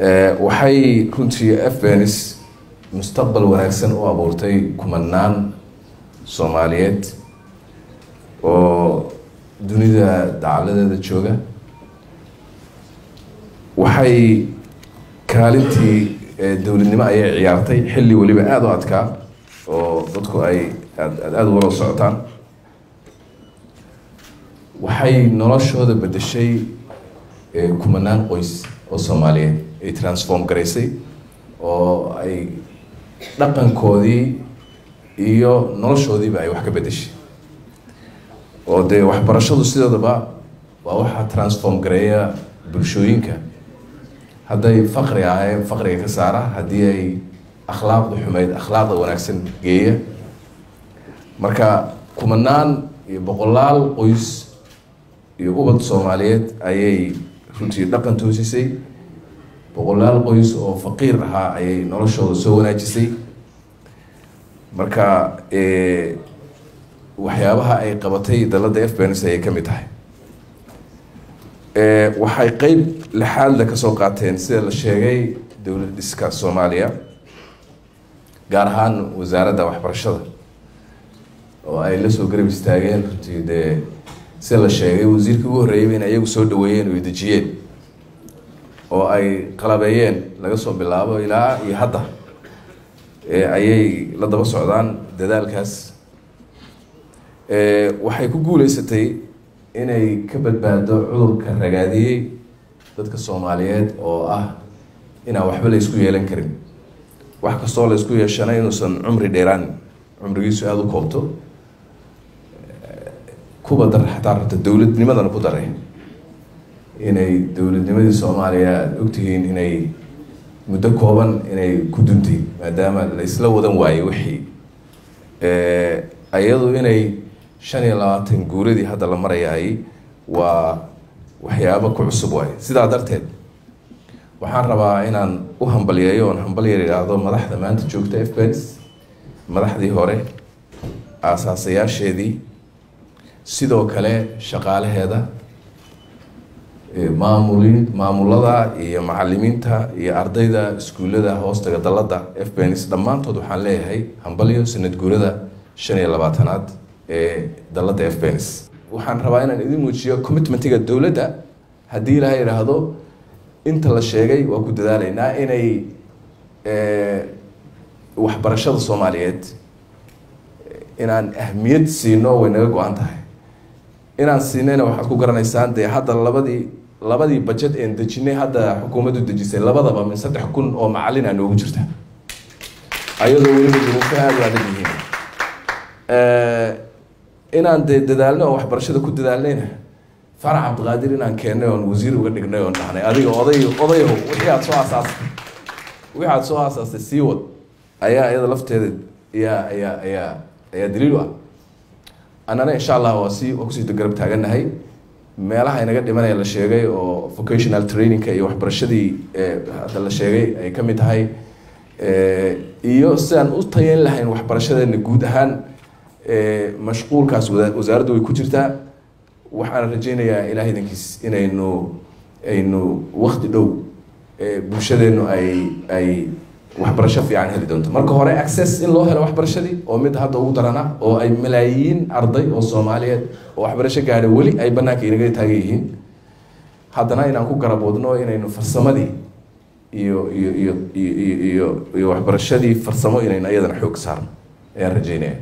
Waxay runtii FBNS mustaqbal wanaagsan u abuurtay kumanaan Soomaaliyeed oo dunida dacaladeeda jooga. Waxay kaalintii dowladnimo ayay ciyaartay xilli weliba aada u adkaa oo dadku ay aad aada ugala socotaan. Waxay noloshooda bedeshay kumanaan qoys oo Soomaaliyeed ay transform garaysay oo ay dhaqankoodii iyo noloshoodiiba ay wax ka bedeshay. Oo dee waxbarashadu sidoodaba waa waxaa transform gareeya bulshooyinka. Hadday faqri ahayn, faqriga ka saara; haddii ay akhlaaqda xumeyd, akhlaaqda wanaagsan geeya. Marka kumanaan iyo boqolaal qoys iyo ubad Soomaaliyeed ayay runtii dhaqan toosisay, boqolaal qoys oo faqiir ahaa ayay noloshooda soo wanaajisay. Marka waxyaabaha ay qabatay dalladda FBNS ayay ka mid tahay. Waxay qeyb lixaadle kasoo qaateen, sida la sheegay, dowlad dhiska Soomaaliya, gaar ahaan Wasaaradda Waxbarashada oo ay la soo garab istaageen. Runtii dee sida la sheegay, wasiirkii ugu horreeyayba in iyagu soo dhaweeyeen oo dejiyeen oo ay qalabeeyeen, laga soo bilaabo ilaa iyo hadda ayay la daba socdaan dadaalkaas. Waxay ku guuleysatay inay ka badbaado cudurka ragaadiyey dadka Soomaaliyeed oo ah inaan waxba la isku yeelan karin, wax kastoo la isku yeeshana inuusan cumri dheeraan, cumrigiisu aada u koobto. Kuba dar xataa rabta dowladnimadana ku daray inay dowladnimadii Soomaaliya aada ogtihiin inay muddo kooban inay ku duntay, maadaama la isla wadan waayey wixii. Ayadu inay 25 guuradii hadda la marayaay waa waxyaabo ku cusub waaye. Sidaa darteed waxaan rabaa inaan u hambalyeeyo oon hambalyeer idhaahdo madaxda maanta joogta FBNS, madaxdii hore, aasaasayaasheedii, sidoo kale shaqaalaheeda, maamulin maamulada iyo macalimiinta iyo ardayda iskuullada hoostaga dalladda FBNS. Dhammaantood waxaan leeyahay hambalyo sanad guurada 25aad ee dalladda FBNS. Waxaan rabaa inaan idin muujiyo commitmentiga dowladda. Haddii Ilaahay idhaahdo, inta la sheegay waa ku dadaalaynaa inay waxbarashada Soomaaliyeed inaan ahmiyad siino. Way naga go-an tahay inaan siinayna. Waxaad ku garanaysaan dee hadda labadii budget een dejinay, hadda xukuumaddu dejisay, labadaba min 3000 oo macalin aa noogu jirta, ayadoo weliba duruufo aada u adag yihiin. Inaan dee dadaalno oo waxbarashada ku dadaalnayna, Farax Cabdiqaadir inaan keennay oon wasiir uga dhignay oon dhahnay, "Adiga oday odayahow, wixii aad soo aasaastay, wixii aad soo aasaastay sii wad," ayaa iyada lafteeda ayaa daliil u ah. Annana insha Allah waa kusii garab taagannahay meelaha inaga dhimanaya la sheegay oo vocational trainingka iyo waxbarashadii hadda la sheegay ay ka mid tahay, iyo sidaan u tayeyn lahayn waxbarashadeena guud ahaan. Mashquulkaas wasaaraddu way ku jirtaa. Waxaan rajeynayaa Ilaah idankiis inaynu aynu wakti dhow bulshadeenu ay waxbarasho fiican heli doonto. Marka hore access in loo helo waxbarashadii oo mid hadda ugu darana oo ay malaayiin arday oo Soomaaliyeed oo waxbarasho gaadha weli ay banaanka inaga taagan yihiin, haddana inaan ku garab wadno inaynu farsamadii iyo waxbarashadii farsamo inaynu iyadana xoog saarno ayaan rajeynaya.